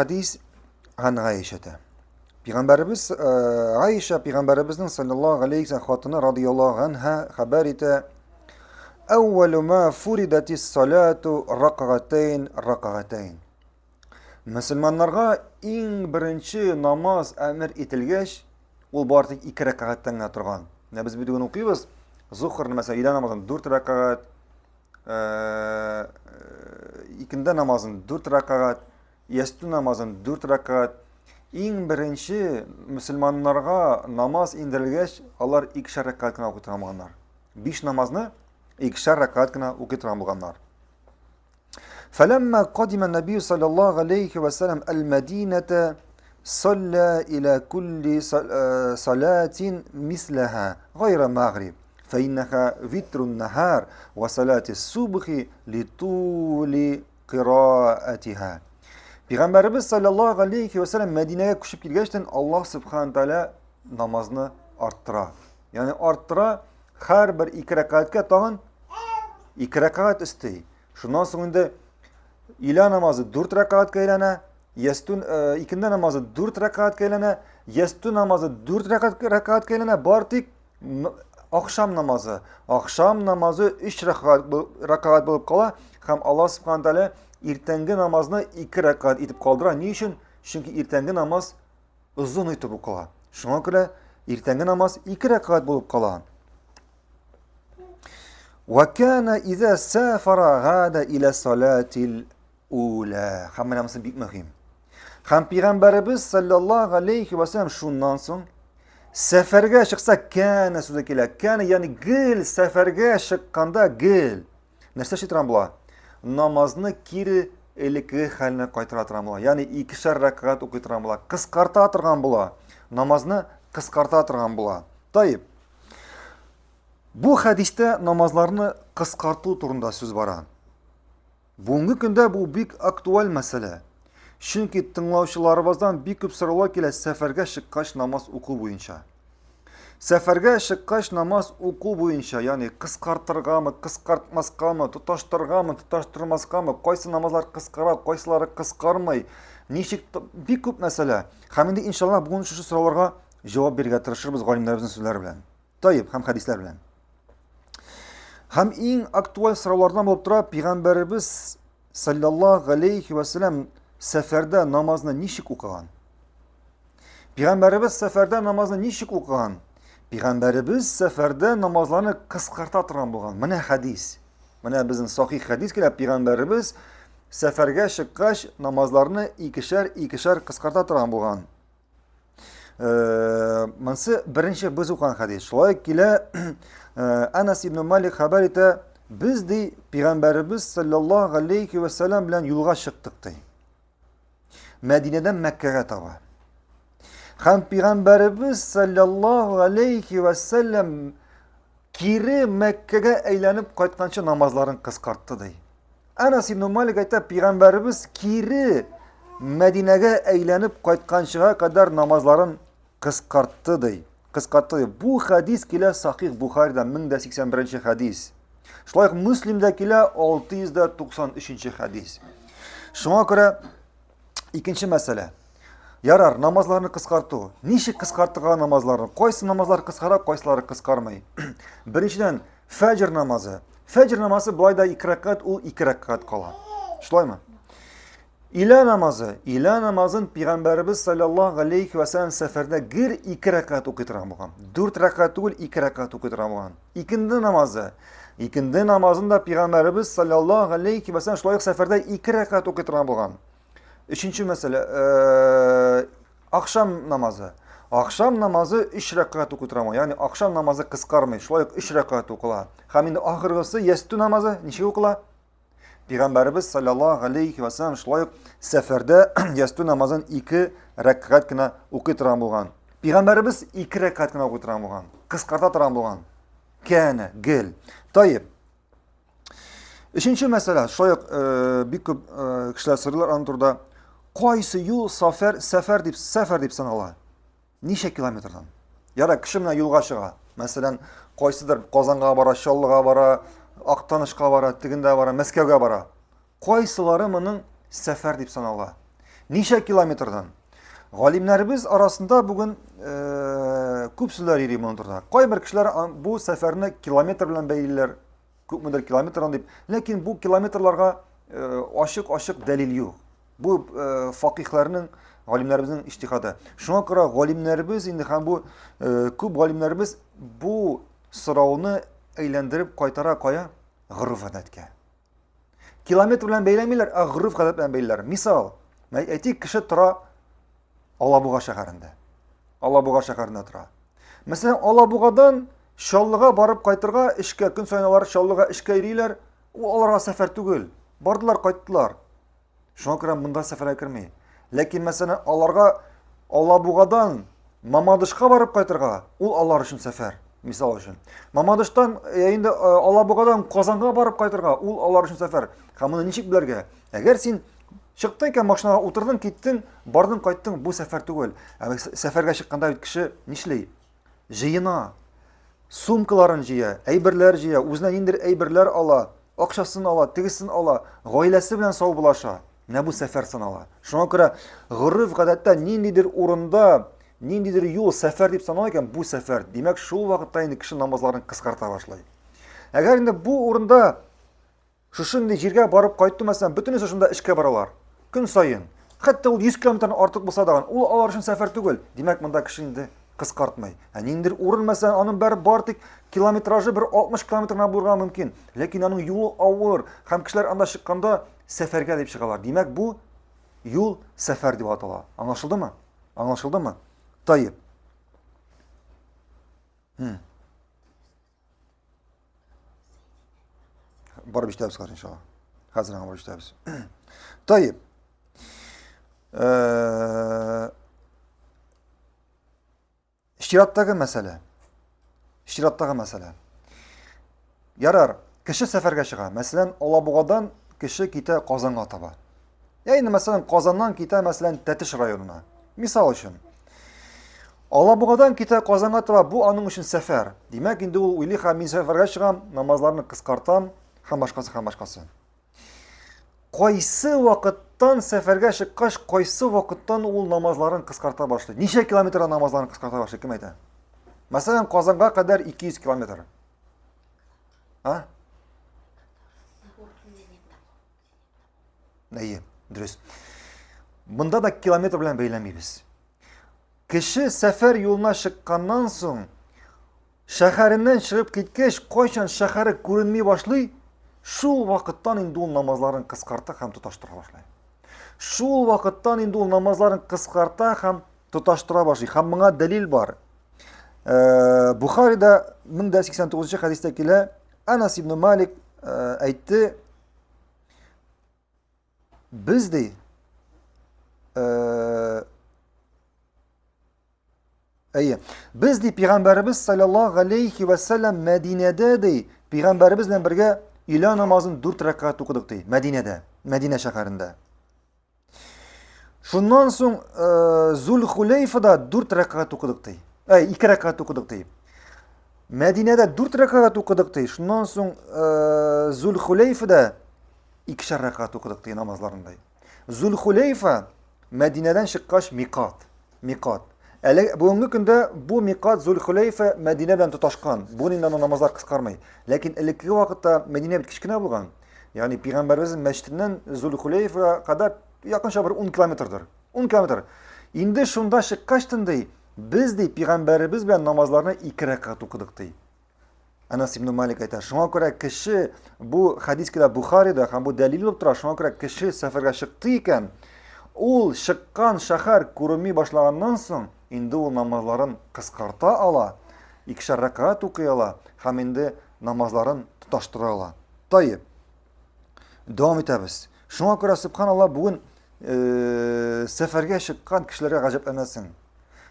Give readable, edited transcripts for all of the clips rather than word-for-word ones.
Хәдис ган Гаишәтә. Пәйгамбәребез э, Аиша пәйгамбәребезнең саллаллаһу алейхи ва хатыны радияллаһу анха хәбәр итә. Әүвәлу ма фуридатис салату ракъатайн ракъатайн. Мөселманнарга иң беренче намаз әмер ителгәч, ул бары тик ике рәкәгатьтән генә торган. Менә без бүген укыйбыз. Зухр мәсәлән, өйлә намазын 4 рәкәгать, э, икенде намазын 4 рәкәгать, Ястү намазын дүрт рәкәгать. Иң беренче мөселманнарга намаз индерелгәч, алар икешәр рәкәгать кенә укый торган булганнар. Биш намазны икешәр рәкәгать кенә укый торган булганнар. Фәләммә кадима Нәби саллаллаһу алейхи ва саллям аль-Мәдинәтә салла иля кулли э, салатин мислаха гайра магриб фәиннәха витрун нахар ва салати субхи литули кыраатиха. Пәйгамбәребез саллаллаһу алейхи ва саллям Мәдинәгә күчеп килгәчтән Аллаһ субхана тааля намазны арттыра. Ягъни арттыра, һәрбер ике рәкәгатькә тагын ике рәкәгать өсти. Шуннан соң инде илә намазы дүрт рәкәгатькә әйләнә, ястүн э, икенде намазы дүрт рәкәгатькә әйләнә, ястү намазы дүрт рәкәгатькә әйләнә, бар тик Ахшам намазы. Ахшам намазы 3 рәкәгать булып кала һәм Аллаһ субхана тәгалә иртәнге намазны 2 рәкәгать итеп калдыра. Ни өчен? Чөнки иртәнге намаз озын итеп укыла. Шуңа күрә иртәнге намаз 2 рәкәгать булып кала. Ва кана иза сафара гада иля салатил ула. Һәм менә монысы бик мөһим. Һәм пәйгамбәребез саллаллаһу алейхи ва саллям шуннан соң сәфәргә чыкса кәнә сүзе килә. Кәнә, ягъни гел сәфәргә чыкканда гел. Нәрсә эшли торган була? Намазны кире элеккеге хәленә кайтара торган була. Ягъни икешәр рәкәгать укый торган була. Кыскарта торган була. Намазны кыскарта торган була. Таип. Бу хәдистә намазларны кыскарту турында сүз бара. Бүгенге көндә бу бик актуаль мәсьәлә. Чөнки тыңлаучыларыбыздан бик күп сораулар килә сәфәргә чыккач намаз уку буенча. Сәфәргә чыккач намаз уку буенча, ягъни кыскартыргамы, кыскартмаскамы, тоташтыргамы, тоташтырмаскамы, кайсы намазлар кыскара, кайсылары кыскармый, ничек бик күп мәсьәлә. Һәм инде иншалла бүген шушы сорауларга җавап бирергә тырышырбыз галимнәребезнең сүзләре белән. Таиб һәм хәдисләр белән. Һәм иң актуаль сораулардан булып тора пәйгамбәребез саллаллаһу алейхи ва саллям сәфәрдә намазны ничек укыган? Пәйгамбәребез сәфәрдә намазны ничек укыган? Пәйгамбәребез сәфәрдә намазларны кыскарта торган булган. Менә хәдис. Менә безнең сахих хәдис килә, пәйгамбәребез сәфәргә чыккач намазларны икешәр-икешәр кыскарта торган булган. Э, монысы беренче без укыган хәдис. Шулай килә э, Анас ибн Малик хәбәр итә, без ди пәйгамбәребез саллаллаһу алейхи ва саллям белән юлга чыктык ди. Мәдинәдән Мәккәгә таба. Һәм пәйгамбәребез саллаллаһу алейхи ва саллям кире Мәккәгә әйләнеп кайтканчы намазларын кыскартты ди. Анас ибн Малик әйтә, пәйгамбәребез кире Мәдинәгә әйләнеп кайтканчыга кадәр намазларын кыскартты ди. Кыскартты ди. Бу хәдис килә Сахих Бухарида 1081 хәдис. Шулай ук Муслимдә килә 693 хәдис. Шуңа күрә икенче мәсьәлә. Ярар, намазларны кыскарту. Ничек кыскартырга намазларны? Кайсы намазлар кыскара, кайсылары кыскармый? Беренчедән, фәҗр намазы. Фәҗр намазы былай да ике рәкәгать, ул ике рәкәгать кала. Шулаймы? Илә намазы. Илә намазын пәйгамбәребез саллаллаһу алейхи ва саллям сәфәрдә гел ике рәкәгать укый торган булган. Дүрт рәкәгать түгел, ике рәкәгать укый торган булган. Икенде намазы. Икенде намазын да пәйгамбәребез саллаллаһу алейхи ва саллям шулай ук сәфәрдә ике рәкәгать укый торган булган. Өченче мәсьәлә, э, ахшам намазы. Ахшам намазы өч рәкәгать укый торган, ягъни ахшам намазы кыскармый, шулай ук өч рәкәгать укыла. Һәм инде ахыргысы ястү намазы ничек укыла? Пәйгамбәребез саллаллаһу алейхи ва саллям шулай ук сәфәрдә ястү намазын ике рәкәгать кенә укый торган булган. Пәйгамбәребез ике рәкәгать кенә укый торган булган, кыскарта торган булган. Кәне, гел. Таип. Өченче мәсьәлә, шулай ук э, бик күп э, кешеләр сорыйлар аның турында. Кайсы юл сәфәр, сәфәр дип, сәфәр дип санала? Ничә километрдан? Яра, кеше менә юлга чыга. Мәсәлән, кайсыдыр Казанга бара, Чаллыга бара, Актанышка бара, тегендә бара, Мәскәүгә бара. Кайсылары моның сәфәр дип санала? Ничә километрдан? Галимнәребез арасында бүген э, күп сүзләр йөри моның турында. Кайбер кешеләр бу сәфәрне километр белән бәйлиләр, күпмедер километрдан дип. Ләкин бу километрларга э, ачык-ачык дәлил юк. Бу э, факихларның, галимнәребезнең иҗтихады. Шуңа күрә галимнәребез инде һәм бу э, күп галимнәребез бу сорауны әйләндереп кайтара кая? Гореф-гадәткә. Километр белән бәйләмиләр, ә гореф-гадәт белән бәйлиләр. Мисал, әйтик, кеше тора Алабуга шәһәрендә. Алабуга шәһәрендә тора. Мәсәлән, Алабугадан Чаллыга барып кайтырга эшкә, көн саен алар Чаллыга эшкә йөриләр, ул аларга сәфәр түгел. Бардылар, кайттылар. Шуңа күрә монда сәфәргә керми. Ләкин мәсәлән, аларга Алабугадан Мамадышка барып кайтырга, ул алар өчен сәфәр, мисал өчен. Мамадыштан, э, инде э, Алабугадан Казанга барып кайтырга, ул алар өчен сәфәр. Һәм моны ничек белергә? Әгәр син чыктың икән машинага утырдың, киттең, бардың, кайттың, бу сәфәр түгел. Ә сәфәргә чыкканда бит кеше нишли? Җыена. Сумкаларын җыя, әйберләр җыя, үзенә ниндидер әйберләр ала, акчасын ала, тегесен ала, гаиләсе белән саубуллаша. Менә бу сәфәр санала. Шуңа күрә гореф-гадәттә ниндидер урында, ниндидер юл сәфәр дип санала икән, бу сәфәр. Димәк, шул вакытта инде кеше намазларын кыскарта башлый. Әгәр инде бу урында Шушындый җиргә барып кайту, мәсәлән, бөтенесе шунда эшкә баралар. Көн саен. Хәтта ул 100 километрдан артык булса да, ул алар өчен сәфәр түгел. Димәк, монда кеше инде кыскартмый. Ә ниндидер урын, мәсәлән, аның бәр бар тик километражы бер 60 километр гына булырга мөмкин. Ләкин аның юлы авыр һәм кешеләр анда чыкканда сәфәргә дип чыгалар. Димәк, бу юл сәфәр дип атала. Аңлашылдымы? Аңлашылдымы? Таеп. Хм. Барып җитәбез хәзер иншалла. Хәзер аңа барып җитәбез. Таеп. Э, чираттагы мәсьәлә. Чираттагы мәсьәлә. Ярар, кеше сәфәргә чыга. Мәсәлән, Алабугадан кеше китә Казанга таба. Я инде, мәсәлән, Казаннан китә, мәсәлән, Тәтеш районына. Мисал өчен. Алабугадан китә Казанга таба, бу аның өчен сәфәр. Димәк, инде ул уйлый, һәм мин сәфәргә чыгам, намазларны кыскартам, һәм башкасы, һәм башкасы. Кайсы вакыттан сәфәргә чыккач, кайсы вакыттан ул намазларын кыскарта башлый? Ничә километрдан намазларын кыскарта башлый, кем әйтә? Мәсәлән, Казанга кадәр 200 километр. А? Әйе, дөрес. Монда да километр белән бәйләмибез. Кеше сәфәр юлына чыкканнан соң, шәһәреннән чыгып киткәч, кайчан шәһәре күренми башлый, шул вакыттан инде ул намазларын кыскарта һәм тоташтыра башлый. Шул вакыттан инде ул намазларын кыскарта һәм тоташтыра башлый. Һәм моңа дәлил бар. Э, Бухарида 1089 хәдистә килә, Анас ибн Малик э, әйтте, Без ди, э, әйе, без ди пәйгамбәребез саллаллаһу алейхи ва саллям Мәдинәдә ди, пәйгамбәребез белән бергә өйлә намазын 4 рәкәгать укыдык ди, Мәдинәдә, Мәдинә шәһәрендә. Шуннан соң э, Зул-Хулейфада 4 рәкәгать укыдык ди. Әй, 2 рәкәгать укыдык ди. Мәдинәдә 4 рәкәгать укыдык ди. Шуннан соң э, Зул-Хулейфада икешәр рәкәгать укыдык ди намазларын ди. Зул-Хулейфа Мәдинәдән чыккач микат. Микат. Әле бүгенге көндә бу микат Зул-Хулейфа Мәдинә белән тоташкан. Бүген инде аның намазлар кыскармый. Ләкин элеккеге вакытта Мәдинә бит кечкенә булган. Ягъни пәйгамбәребезнең мәчетеннән Зул-Хулейфага кадәр якынча бер 10 километрдыр. 10 километр. Инде шунда чыккач ди, без ди пәйгамбәребез белән намазларны ике рәкәгать укыдык ди. Анас ибн Малик әйтә, шуңа күрә кеше бу хәдис килә Бухарида һәм бу дәлил булып тора, шуңа күрә кеше сәфәргә чыкты икән, ул чыккан шәһәр күренми башлаганнан соң, инде ул намазларын кыскарта ала, икешәр рәкәгать укый ала һәм инде намазларын тоташтыра ала. Таеп. Дәвам итәбез. Шуңа күрә субханалла бүген э, сәфәргә чыккан кешеләргә гаҗәпләнәсең.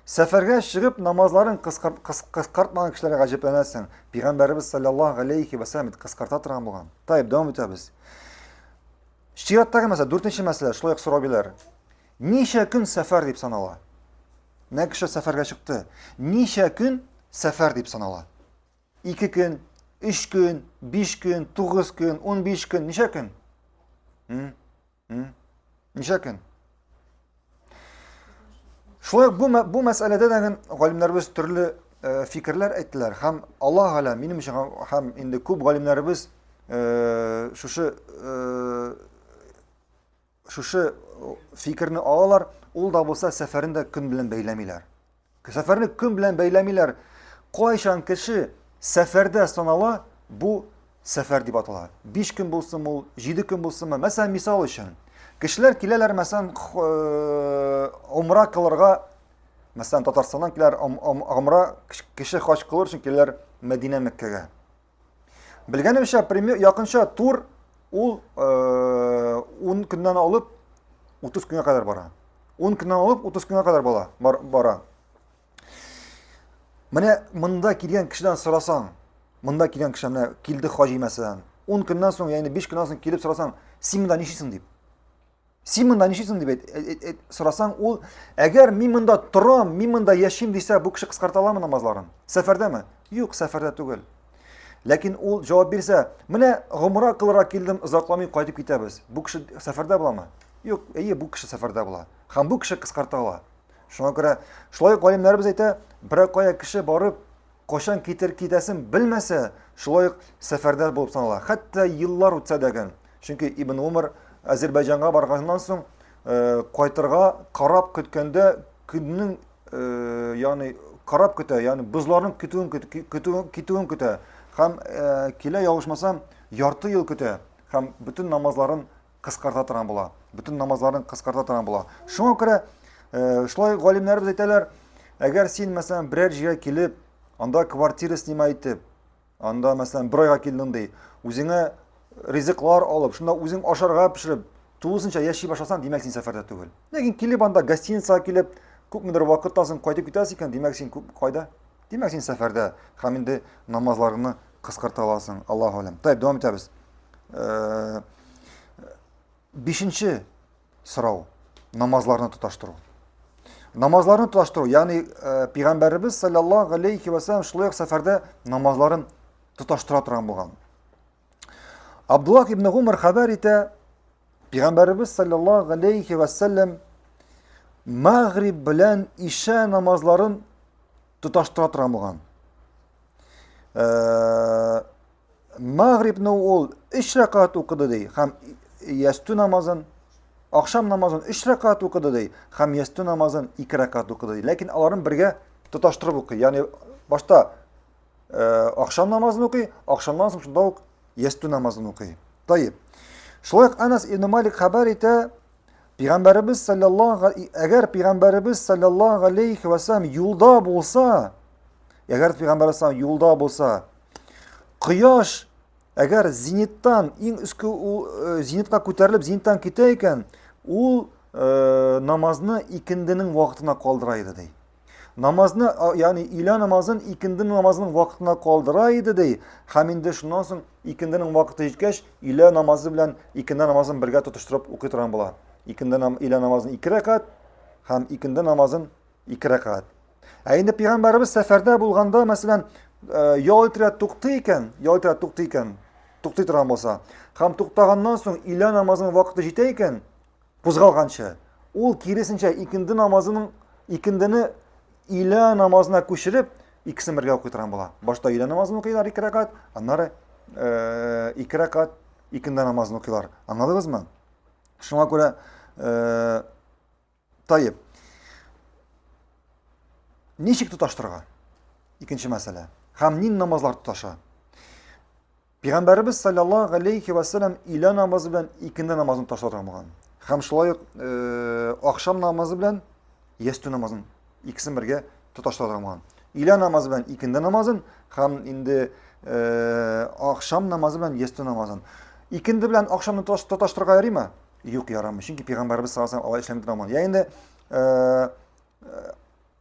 Сәфәргә чыгып намазларын кыскартмаган кешеләргә гаҗәпләнәсең. Пәйгамбәребез саллаллаһу алейхи ва саллям кыскарта торган булган. Таеп, дәвам итәбез. Чираттагы мәсьәлә, дүртенче мәсьәлә, шулай ук сорау бирәләр. Ничә көн сәфәр дип санала? Менә кеше сәфәргә чыкты. Ничә көн сәфәр дип санала? Ике көн, өч көн, биш көн, тугыз көн, 15 көн, ничә көн? Ничә көн? Шулай ук бу, бу мәсьәләдә дә галимнәребез төрле э, фикерләр әйттеләр һәм Аллаһ галәм, минем өчен һәм инде күп галимнәребез э, шушы э, шушы фикерне алалар, ул да булса сәфәрен дә көн белән бәйләмиләр. Сәфәрне көн белән бәйләмиләр. Кайчан кеше сәфәрдә санала, бу сәфәр дип атала. 5 көн булсын ул, 7 көн булсынмы? Мәсәлән, мисал өчен, кешеләр киләләр, мәсәлән, умра кылырга, мәсәлән, Татарстаннан киләләр, умра кеше хаҗ кылыр өчен киләләр Мәдинә Мәккәгә. Белгәнемчә, пример, якынча тур ул 10 көннән алып 30 көнгә кадәр бара. 10 көннән алып 30 көнгә кадәр бала, бар, бара. Менә монда килгән кешедән сорасаң, монда килгән кеше менә килде хаҗи мәсәлән, 10 көннән соң, ягъни 5 көннән соң килеп сорасаң, син монда нишлисең дип. Син монда нишлисең дип әйт, әйт, әйт, сорасаң, ул әгәр мин монда торам, мин монда яшим дисә, бу кеше кыскарта аламы намазларын? Сәфәрдәме? Юк, сәфәрдә түгел. Ләкин ул җавап бирсә, менә гомра кылырга килдем, озакламый кайтып китәбез. Бу кеше сәфәрдә буламы? Юк, әйе, бу кеше сәфәрдә була. Һәм бу кеше кыскарта ала. Шуңа күрә шулай ук галимнәребез әйтә, берәр кая кеше барып, кайчан китер китәсен белмәсә, шулай ук сәфәрдә булып санала. Хәтта еллар үтсә дә гэн. Чөнки Ибн Умар Азербайҗанга барганнан соң э, кайтырга карап көткәндә көннең э, ягъни карап көтә, ягъни бозларның көтүен көтүен китүен көтә һәм э, килә ялгышмасам ярты ел көтә һәм бөтен намазларын кыскарта торган була. Бөтен намазларын кыскарта торган була. Шуңа күрә э, шулай галимнәребез әйтәләр, әгәр син, мәсәлән, берәр җиргә килеп, анда квартира снимать итеп, анда, мәсәлән, бер айга килдең ди, үзеңә ризыклар алып, шунда үзең ашарга пешереп, тулысынча яши башласаң, димәк, син сәфәрдә түгел. Ләкин килеп анда гостиницага килеп, күпмедер вакыттан соң кайтып китәсең икән, димәк, син күп кайда? Димәк, син сәфәрдә һәм инде намазларыңны кыскарта аласың. Аллаһу алям. Тәйб, дәвам итәбез. Э, бишенче сорау. Намазларны тоташтыру. Намазларны тоташтыру, ягъни э, пәйгамбәребез саллаллаһу алейхи ва саллям шулай ук сәфәрдә намазларын тоташтыра торган булган. Абдуллах ибн Гумар хәбәр итә, Пәйгамбәребез саллаллаһу алейхи ва саллям мәгъриб белән иша намазларын тоташтыра торган булган. Э, Мәгърибне ул өч рәкәгать укыды ди һәм ястү намазын, ахшам намазын өч рәкәгать укыды ди һәм ястү намазын ике рәкәгать укыды ди. Ләкин аларын бергә тоташтырып укый. Ягъни башта э, ахшам намазын укый, ахшамнан соң шунда ук ястү намазын укый. Таип. Шулай ук Анас ибн Малик хәбәр итә, Пәйгамбәребез саллаллаһу әгәр пәйгамбәребез саллаллаһу алейхи ва саллям юлда булса, әгәр пәйгамбәребез саллаллаһу юлда булса, кояш әгәр зениттан иң өске э, зенитка күтәрелеп зениттан китә икән, ул э, намазны икенденең вакытына калдыра иде ди. Намазны, ягъни өйлә намазын икенде намазының вакытына калдыра иде ди. Һәм инде шуннан соң икенденең вакыты җиткәч, өйлә намазы белән икенде намазын бергә тотыштырып укый торган була. Икенде нам, өйлә намазын ике рәкәгать һәм икенде намазын ике рәкәгать. Ә инде пәйгамбәребез сәфәрдә булганда, мәсәлән, э, ял итәргә туктый икән, ял итәргә туктый икән, туктый торган булса, һәм туктаганнан соң өйлә намазының вакыты җитә икән, кузгалганчы, ул киресенчә икенде намазының икендене өйлә намазына күчереп, икесен бергә укый торган була. Башта өйлә намазын укыйлар ике рәкәгать, аннары э, ике рәкәгать икенде намазын укыйлар. Аңладыгызмы? Шуңа күрә э, таеп. Ничек тоташтырырга? Икенче мәсьәлә. Һәм нин намазлар тоташа? Пәйгамбәребез саллаллаһу алейхи ва саллям өйлә намазы белән икенде намазын ташларга булган. Һәм шулай ук э, ахшам намазы белән ястү намазын икесен бергә тоташтырырга булган. Өйлә намазы белән икенде намазын һәм инде э, ахшам намазы белән ястү намазын. Икенде белән ахшамны тоташтырырга ярыймы? Юк, ярамый. Чөнки пәйгамбәребез саллаллаһу алейхи ва саллям алай эшләми торган. Я инде э,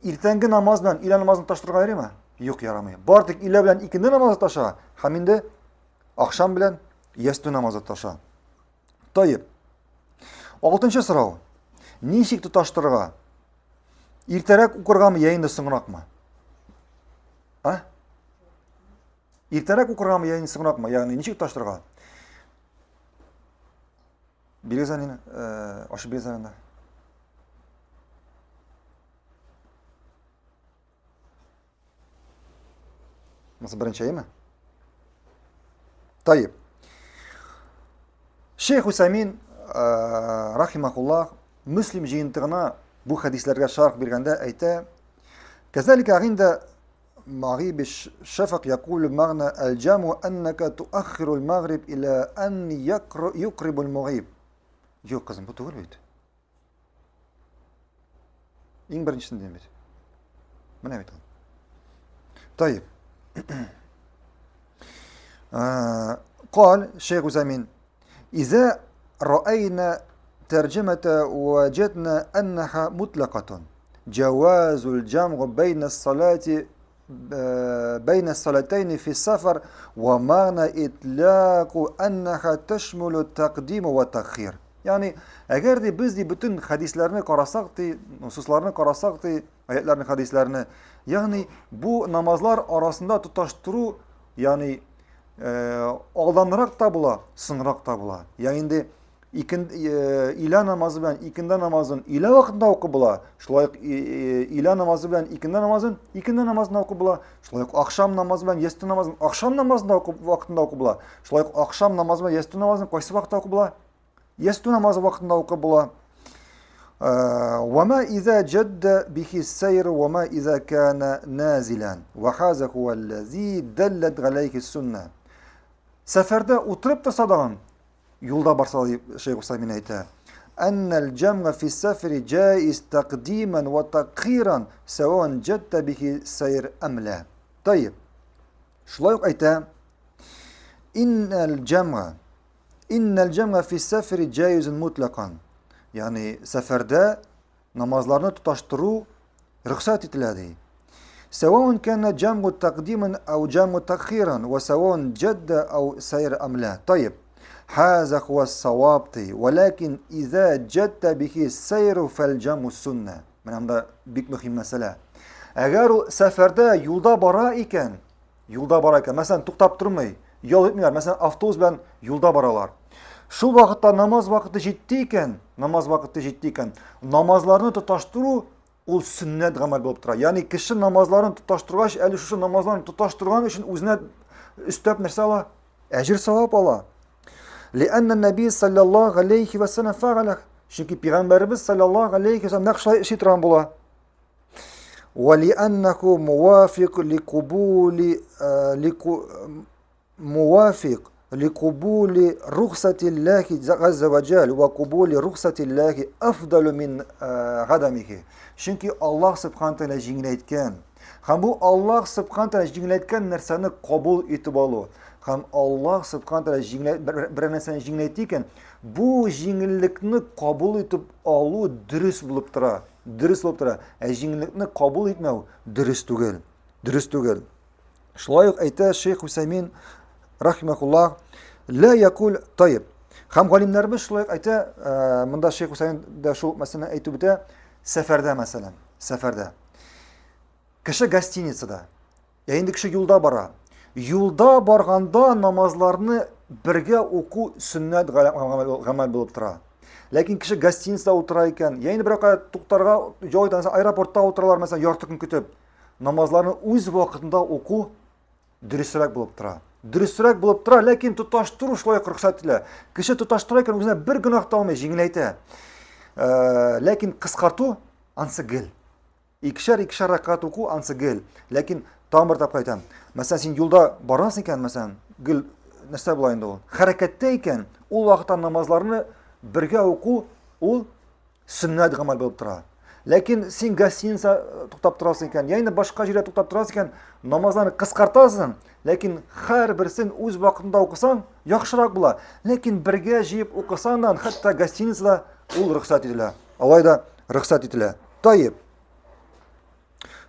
Иртәнге намаз белән өйлә намазын таштырырга ярыймы? Юк, ярамый. Бар тик өйлә белән икенде намазы таша, һәм инде ахшам белән ястү намазы таша. Таип. Алтынчы сорау. Ничек тоташтырырга? Иртәрәк укыргамы, я инде соңракмы? А? Иртәрәк укыргамы, я инде соңракмы? Ягъни ничек тоташтырырга? Бирегез әнине, э, ачып бирегез әнине. Монысы беренче әйеме? Таиб. Шейх Усамин, э, рахимахуллах, Мөслим җыентыгына бу хәдисләргә шарх биргәндә әйтә, Кәзәлика гинда магиб шафак якулу магна аль-джаму аннака туаххиру аль-магриб иля ан юкрибу аль-мугиб. Юк, кызым, бу түгел бит. Иң беренчесен дим бит. Менә бит ул. Таиб. قال شيخ زمين إذا رأينا ترجمة وجدنا أنها مطلقة جواز الجمع بين الصلاة بين الصلاتين في السفر ومعنى إطلاق أنها تشمل التقديم والتأخير Ягъни, әгәр ди без ди бөтен хәдисләрне карасак ди, нусусларны карасак ди, аятларны, хәдисләрне, ягъни бу намазлар арасында тоташтыру, ягъни э, алданрак та була, соңрак та була. Ягъни инде икен, э, илә намазы белән икенде намазын илә вакытында укып була, шулай ук э, илә намазы белән икенде намазын икенде намазында укып була, шулай ук ахшам намазы белән ястү намазын ахшам намазында укып вакытында укып була, шулай ук ахшам намазы белән ястү намазын кайсы вакытта укып була? Ястү намазы вакытында укып була. وما إذا جد به السير وما إذا كان نازلا وهذا هو الذي دلت عليه السنة Сәфәрдә утырып торса да юлда барса дип Шейх Усаймин әйтә. أن الجمع في السفر جائز تقديما وتأخيرا سواء جد به السير أم لا. طيب шулай ук әйтә إن الجمع Иннәл җәмгә фи сәфри җаизун мутлакан. Ягъни сәфәрдә намазларны тоташтыру рөхсәт ителә ди. Сәваун кәнә җәмгу тәкъдиман ау җәмгу тәкъхиран ва сәваун җәддә ау сайр ам ла. Таиб. Хаза хуа саваб ди. Вәләкин иза җәддә бихи сайру фәл җәмгу сунна. Менә монда бик мөһим мәсьәлә. Әгәр ул сәфәрдә юлда бара икән, Юлда бара икән, мәсәлән, туктап тормый, ял итмиләр, мәсәлән, автобус белән юлда баралар. Шул вакытта намаз вакыты җитте икән, намаз вакыты җитте икән, намазларны тоташтыру ул сөннәт гамәл булып тора. Ягъни кеше намазларын тоташтыргач, әле шушы намазларын тоташтырган өчен үзенә өстәп нәрсә ала? Әҗер савап ала. Лианна наби саллаллаһу алейхи ва саллям фәгалә. Чөнки пәйгамбәребез саллаллаһу алейхи ва саллям нәкъ шулай эшли торган була. ولأنه موافق لقبول موافق لقبول رخصة الله عز وجل وقبول رخصة الله أفضل من عدمه Чөнки Аллаһ Субхану Тәгалә җиңеләйткән. Һәм бу Аллаһ Субхану Тәгалә җиңеләйткән нәрсәне кабул итеп алу. Һәм Аллаһ Субхану Тәгалә җиңеләй бер нәрсәне җиңеләйтте икән, бу җиңеллекне кабул итеп алу дөрес булып тора. Дөрес булып тора. Ә җиңеллекне кабул итмәү дөрес түгел. Дөрес түгел. Шулай ук әйтә шейх Хусәймин рахимахуллах, ла якул таиб. Һәм галимнәребез шулай ук әйтә, э, монда шейх Хусәймин дә шул мәсьәләне әйтеп үтә, сәфәрдә мәсәлән, сәфәрдә. Кеше гостиницада, Ә инде кеше юлда бара. Юлда барганда намазларны бергә уку сөннәт гамәл булып тора. Ләкин кеше гостиницада утыра икән, я инде берәү туктарга җай итә, аэропортта утыралар, мәсәлән, ярты көн көтеп, намазларны үз вакытында уку дөресрәк булып тора. Дөресрәк булып тора, ләкин тоташтыру шулай ук рөхсәт ителә. Кеше тоташтыра икән, үзенә бер гөнаһ та алмый, җиңеләйтә. Э, ләкин кыскарту ансы гел. Икешәр-икешәр рәкәгать уку ансы гел. Ләкин тагын бер тапкыр әйтәм. Мәсәлән, син юлда барасың икән, мәсәлән, гел нәрсә була инде ул? Хәрәкәттә икән, ул вакытта намазларны бергә уку ул сөннәт гамәл булып тора. Ләкин син гостиница э, туктап торасың икән, я инде башка җирдә туктап торасың икән, намазларны кыскартасың, ләкин һәрберсен үз вакытында укысаң, яхшырак була. Ләкин бергә җыеп укысаң да, хәтта гостиницада ул рөхсәт ителә. Алай да рөхсәт ителә. Таиб.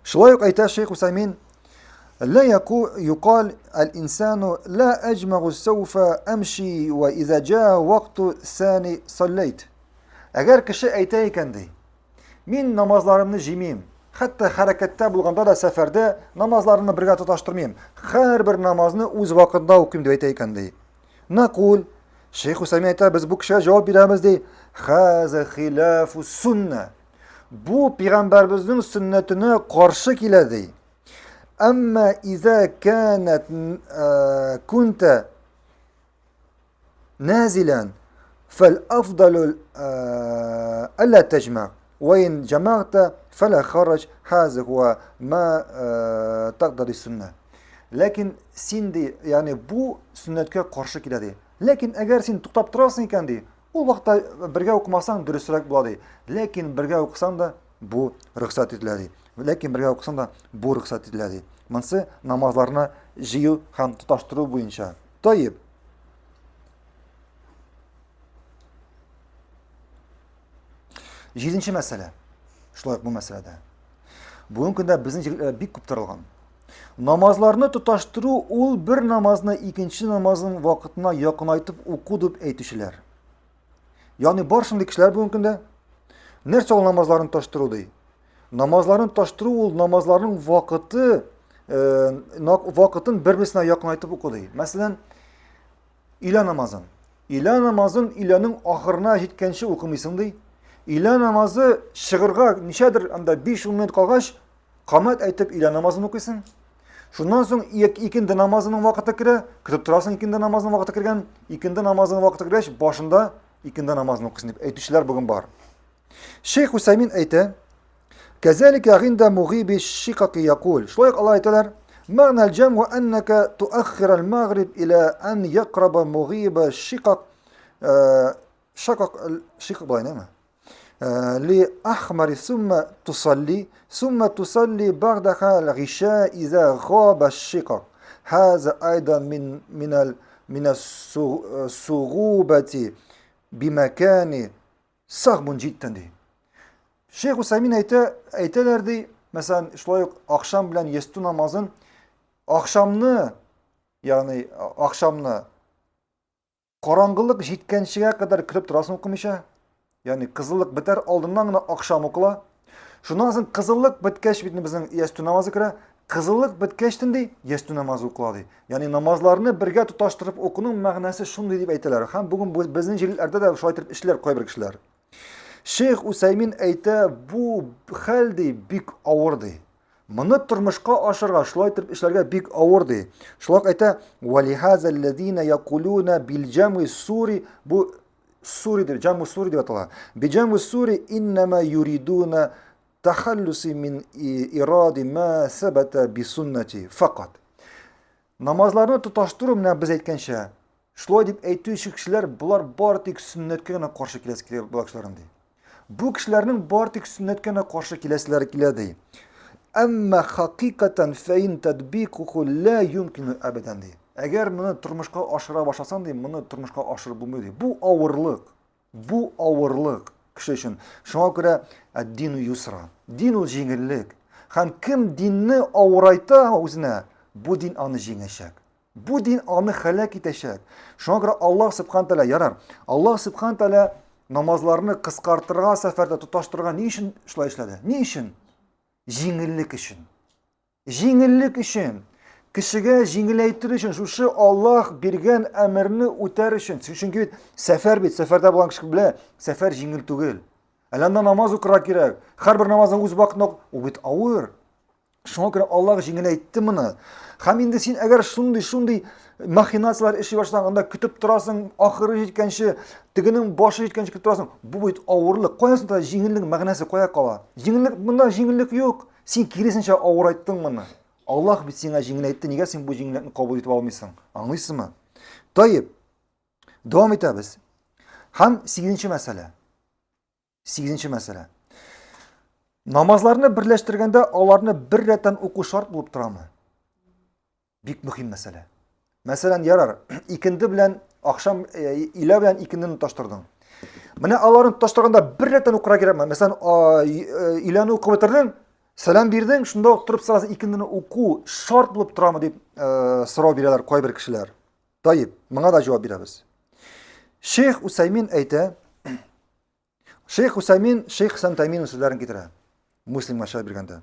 Шулай ук әйтә шейх Усамин, لا يقال الإنسان لا أجمع سوف أمشي وإذا جاء وقت ثاني صليت. Әгәр кеше әйтә икән ди, мин намазларымны җыймыйм, хәтта хәрәкәттә булганда да сәфәрдә намазларымны бергә тоташтырмыйм, һәрбер намазны үз вакытында укыйм дип әйтә икән ди. Накул, Шейх Усами әйтә, без бу кешегә җавап бирәбез ди. Хаза хилафу сунна. Бу пәйгамбәребезнең сөннәтенә каршы килә ди. Әмма иза канат кунта назилан فالأفضل ألا تجمع وإن جمعت فلا خرج هذا هو ما تقدر السنة Ләкин син ди, ягъни бу сөннәткә каршы килә ди. Ләкин әгәр син туктап торасың икән ди, ул вакытта бергә укымасаң дөресрәк була ди. Ләкин бергә укысаң да бу рөхсәт ителә ди. Ләкин бергә укысаң да бу рөхсәт ителә ди. Монсы намазларны җыю һәм тоташтыру буенча. Таиб. Җиденче мәсьәлә. Шулай ук бу мәсьәләдә. Бүгенге көндә безнең җирләрдә бик күп таралган. Намазларны тоташтыру ул бер намазны икенче намазның вакытына якынайтып уку дип әйтүчеләр. Ягъни бар шундый кешеләр бүгенге көндә. Нәрсә ул намазларын тоташтыру ди? Намазларын тоташтыру ул намазларның вакыты э, вакытын бер-берсенә якынайтып уку ди. Мәсәлән, өйлә намазын. Өйлә намазын өйләнең ахырына җиткәнче укымыйсың ди. Өйлә намазы чыгырга ничәдер анда 5-10 минут калгач, камәт әйтеп өйлә намазын укыйсың. Шуннан соң икенде намазының вакыты керә, көтеп торасың икенде намазының вакыты кергән, икенде намазының вакыты кергәч, башында икенде намазын укыйсың дип әйтүчеләр бүген бар. Шейх Усаймин әйтә, Кәзәлика гинда мугиби шикаки якул. Шулай ук алар әйтәләр, Мәгънә аль-җәмгу әннәкә туаххир аль-магриб иля ан якраба мугиба шикак шакак шикак болай нәме? Ли ахмари сумма тусалли сумма тусалли ба'даха аль-гиша иза габа шикак. Хаза айдан мин минал мин ас-сугубати бимакани Сагбун җиттән ди. Шейх Усаймин әйтә, әйтәләр ди, мәсәлән, шулай ук ахшам белән ястү намазын ахшамны, ягъни ахшамны караңгылык җиткәнчегә кадәр көтеп торасың укымыйча, ягъни кызыллык бетәр алдыннан гына ахшам укыла. Шуннан соң кызыллык беткәч бит безнең ястү намазы керә. Кызыллык беткәчтен ди, ястү намазы укыла ди. Ягъни намазларны бергә тоташтырып укуның мәгънәсе шундый дип әйтәләр. Һәм бүген безнең җирләрдә дә шулай итеп эшләр кайбер кешеләр. Шейх Усаймин әйтә, бу хәл ди бик авыр ди. Моны тормышка ашырга, шулай итеп эшләргә бик авыр ди. Шулай ук әйтә, "Валихазаллазина якулуна билҗамы сури" бу сури дип, җаму сури дип атала. Биҗаму сури иннама юридуна Тахаллюси мин иради ма сәбәтә би суннати факат. Намазларны тоташтыру менә без әйткәнчә, шулай дип әйтүче кешеләр болар бары тик сөннәткә генә каршы киләсе килә була кешеләрнең ди. Бу кешеләрнең бары тик сөннәткә генә каршы киләселәре килә ди. Әмма хакыйкатан фәин татбикуху ла юмкину әбәдән ди. Әгәр моны тормышка ашыра башласаң ди, моны тормышка ашырып булмый ди. Бу авырлык. Бу авырлык кеше өчен. Шуңа күрә дину юсра. Дин ул җиңеллек. Һәм кем динне авырайта үзенә, бу дин аны җиңәчәк. Бу дин аны хәләк итәчәк. Шуңа күрә Аллаһ субхана тәгалә ярар. Аллаһ субхана тәгалә намазларны кыскартырга, сәфәрдә тоташтырырга ни өчен шулай эшләде? Ни өчен? Җиңеллек өчен. Җиңеллек өчен, кешегә җиңеләйтер өчен, шушы Аллаһ биргән әмерне үтәр өчен. Чөнки бит сәфәр бит, сәфәрдә булган кеше белә, сәфәр җиңел түгел. Әле анда намаз укырга кирәк. Һәрбер намазның үз вакытында ул бит авыр. Шуңа күрә Аллаһ җиңеләйтте моны. Һәм инде син әгәр шундый-шундый махинацияләр эшли башласаң, анда көтеп торасың, ахыры җиткәнче, тегенең башы җиткәнче көтеп торасың. Бу бит авырлык. Кая соң җиңеллек мәгънәсе кая кала? Җиңеллек монда җиңеллек юк. Син киресенчә авырайттың моны. Аллаһ бит сиңа җиңеләйтте, нигә син бу җиңеллекне кабул итеп алмыйсың? Аңлыйсызмы? Таиб. Дәвам итәбез. Һәм сигезенче мәсьәлә. Сигезенче мәсьәлә. Намазларны берләштергәндә аларны бер рәттән уку шарт булып торамы? Бик мөһим мәсьәлә. Мәсәлән, ярар, икенде белән ахшам э, илә белән икендене тоташтырдың. Менә аларны тоташтырганда бер рәттән укырга кирәкме? Мәсәлән, э, иләне укып бетердең, сәлам бирдең, шунда ук торып сразу икендене уку шарт булып торамы дип э, сорау бирәләр кайбер кешеләр. Таиб, моңа да җавап бирәбез. Шейх Усаймин әйтә, Шейх Усаймин Шейх Хәсән Тайминның сүзләрен китерә. Муслимга шәрә биргәндә.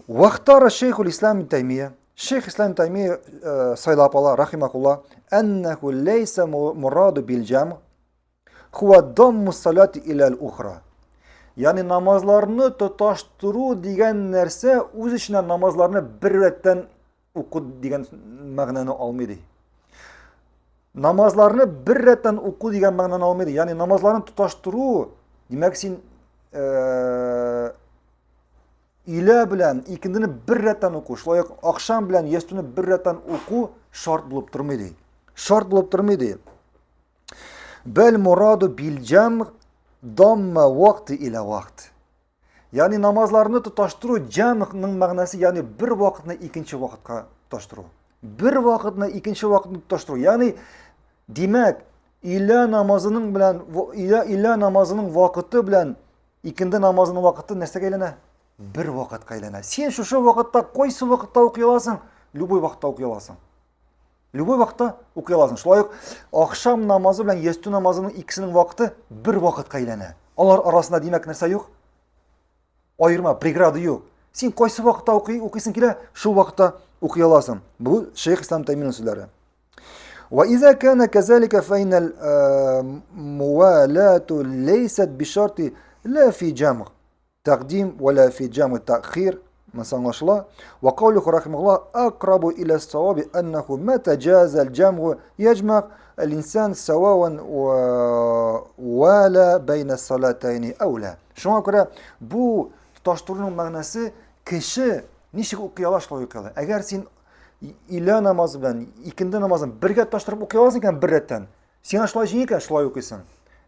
Вахтара Шейхул Ислам Таймия. Шейх Ислам Таймия э, сайлап ала, рахимахулла, әннәху ләйсә мураду бил җам, хуа дамму салати иля ухра. Ягъни намазларны тоташтыру дигән нәрсә үз эченә намазларны бер рәттән уку дигән мәгънәне алмый ди. Намазларны бер рәттән уку дигән мәгънәне алмый ди. Ягъни намазларны тоташтыру, димәк, син э, өйлә белән икендене бер рәттән уку, шулай ук ахшам белән ястүне бер рәттән уку шарт булып тормый ди. Шарт булып тормый ди. Бәл мураду бил җам дамма вакты иля вакт. Ягъни намазларны тоташтыру җамның мәгънәсе, ягъни бер вакытны икенче вакытка тоташтыру. Бер вакытны икенче вакытны тоташтыру. Ягъни димәк, өйлә намазының белән өйлә, өйлә намазының вакыты белән икенде намазының вакыты нәрсәгә әйләнә? Бер вакытка әйләнә. Син шушы вакытта кайсы вакытта укый аласың? Любой вакытта укый аласың. Любой вакытта укый аласың. Шулай ук ахшам намазы белән ястү намазының икесенең вакыты бер вакытка әйләнә. Алар арасында димәк нәрсә юк? Аерма, преграда юк. Син кайсы вакытта укый, укыйсың килә, шул вакытта укый аласың. Бу Шейх Ислам Тайминың сүзләре. وإذا كان كذلك فإن الموالاة ليست بشرط لا في جمع تقديم ولا في جمع تأخير مثلا аңлашыла. وقوله رحمه الله أقرب إلى الصواب أنه متى جاز الجمع يجمع الإنسان سواء ولا بين الصلاتين أو لا. Шуңа күрә бу тоташтыруның мәгънәсе кеше ничек укый ала, шулай укый ала. Әгәр син өйлә намазы белән икенде намазын бергә тоташтырып укый аласың икән бер рәттән, Сиңа шулай җиңел икән, шулай укыйсың.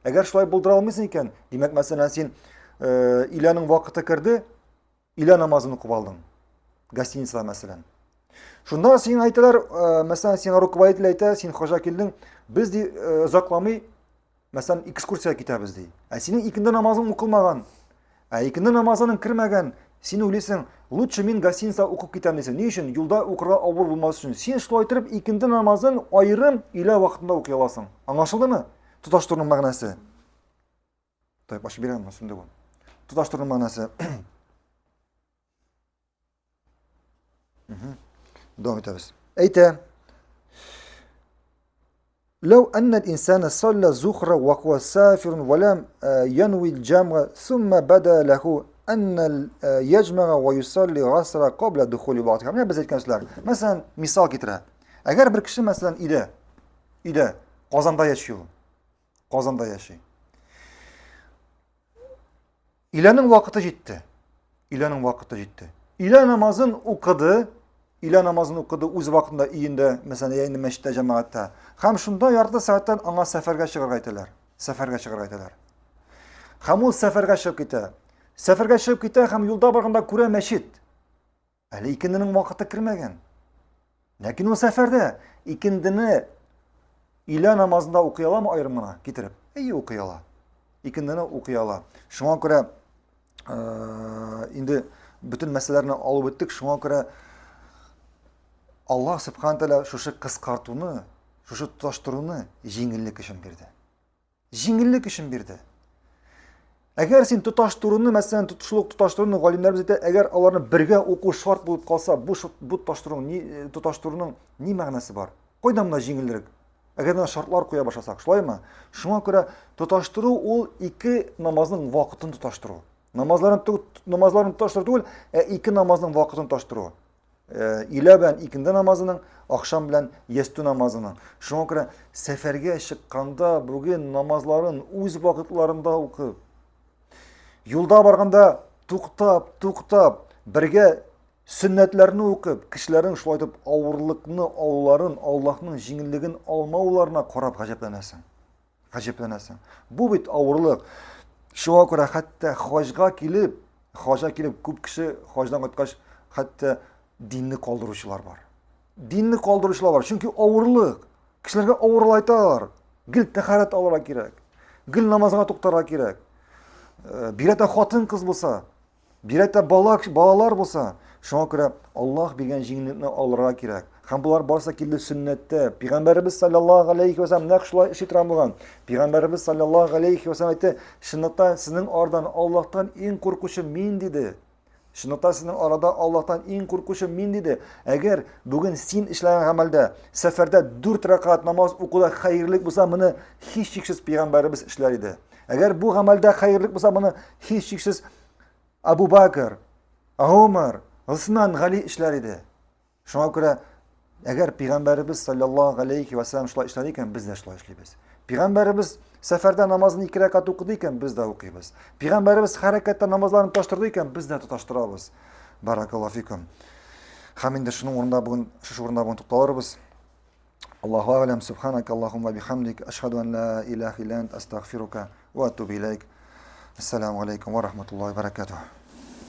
Әгәр шулай булдыра алмыйсың икән, димәк, мәсәлән, син э, өйләнең вакыты керде, өйлә намазын укып алдың. Гостиницада, мәсәлән. Шунда сиңа әйтәләр, э, мәсәлән, сиңа руководитель әйтә, син хаҗа килдең, без ди э, озакламый, мәсәлән, экскурсиягә китәбез ди. Ә синең икенде намазың укылмаган. Ә икенде намазының кермәгән, син уйлыйсың, лучше мин гостиница укып китәм дисең. Ни өчен? Юлда укырга авыр булмас өчен. Син шулай итеп икенде намазын аерым өйлә вакытында укый аласың. Аңлашылдымы? Тоташтыруның мәгънәсе. Так, башы бирәм, сүнде бу. Тоташтыруның мәгънәсе. Дәвам итәбез. Әйтә. لو أن الإنسان صلى الظهر وهو سافر ولم ينوي الجمع ثم بدا له أن يجمع ويصلي العصر قبل دخول وقتها. Менә без әйткән сүзләр. Мәсәлән, мисал китерә. Әгәр бер кеше, мәсәлән, өйдә, өйдә, Казанда яши ул. Казанда яши. Өйләнең вакыты җитте. Өйләнең вакыты җитте. Өйлә намазын укыды. Өйлә намазын укыды үз вакытында өендә, мәсәлән, я инде мәчеттә, җәмәгатьтә. Һәм шунда ярты сәгатьтән аңа сәфәргә чыгарга әйтәләр. Сәфәргә чыгарга әйтәләр. Һәм ул сәфәргә чыгып китә. Сәфәргә чыгып китә һәм юлда барганда күрә мәчет. Әле икенденең вакыты кермәгән. Ләкин ул сәфәрдә икендене өйлә намазында укый аламы аерым гына китереп? Әйе, укый ала. Икендене укый ала. Шуңа күрә э, инде бөтен мәсьәләләрне алып үттек. Шуңа күрә Аллаһ Субхану тәгалә шушы кыскартуны, шушы тоташтыруны җиңеллек өчен бирде. Җиңеллек өчен бирде. Әгәр син тоташтыруны, мәсәлән, шул ук тоташтыруны галимнәребез әйтә, әгәр аларны бергә уку шарт булып калса, бу бу тоташтыруның ни э, тоташтыруның ни мәгънәсе бар? Кайда монда җиңелрәк? Әгәр менә шартлар куя башласак, шулаймы? Шуңа күрә тоташтыру ул ике намазның вакытын тоташтыру. Намазларын намазларын тоташтыру түгел, ә ике намазның вакытын тоташтыру. Э, өйлә белән икенде намазының, ахшам белән ястү намазының. Шуңа күрә сәфәргә чыкканда бүген намазларын үз вакытларында укып, юлда барганда туктап, туктап, бергә сөннәтләрне укып, кешеләрнең шулай итеп авырлыкны алуларын, Аллаһның җиңеллеген алмауларына карап гаҗәпләнәсең. Гаҗәпләнәсең. Бу бит авырлык. Шуңа күрә хәтта хаҗга килеп, хаҗга килеп күп кеше хаҗдан кайткач, хәтта динне калдыручылар бар. Динне калдыручылар бар. Чөнки авырлык. Кешеләргә авырлайталар. Гел тәһарәт алырга кирәк. Гел намазга туктарга кирәк. Э, бигрәк тә хатын-кыз булса, Бигрәк тә бала, балалар булса, шуңа күрә Аллаһ биргән җиңеллекне алырга кирәк. Һәм болар барысы килде сөннәттә. Пәйгамбәребез саллаллаһу алейхи ва саллям нәкъ шулай эш итә булган. Пәйгамбәребез саллаллаһу алейхи ва саллям әйтте, чынлыкта сезнең ардан Аллаһтан иң куркучы мин диде. Чынлыкта сезнең арада Аллаһтан иң куркучы мин диде. Әгәр бүген син эшләгән гамәлдә сәфәрдә дүрт рәкәгать намаз укуда хәерлек булса, моны һичшиксез пәйгамбәребез эшләр иде. Әгәр бу гамәлдә хәерлек булса, моны һичшиксез Абу Бакр, Умар, Усман, Гали эшләр иде. Шуңа күрә әгәр пәйгамбәребез саллаллаһу алейхи ва саллям шулай эшләде икән, без дә шулай эшлибез. Пәйгамбәребез сәфәрдә намазын ике рәкәт укыды икән, без дә укыйбыз. Пәйгамбәребез хәрәкәттә намазларын тоташтырды икән, без дә тоташтырабыз. Баракаллаһу фикум. Һәм инде шуның урында бүген, шушы урында бүген тукталырбыз. Аллаһу алям, субханак Аллахумма бихамдик, ашхаду ан ла илаха илля ант, астагфирука ва атубу илейк. Ассаламу алейкум ва рахматуллахи ва баракатух.